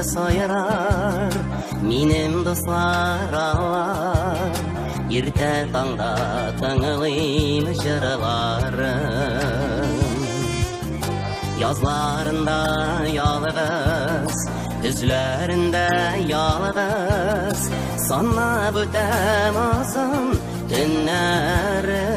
Сайрар минем дуслар алар. Иртә таңда тыңлыйм җырларын. Язларында ялгыз, көзләрендә ялгыз, санап үтәм озын төннәрен.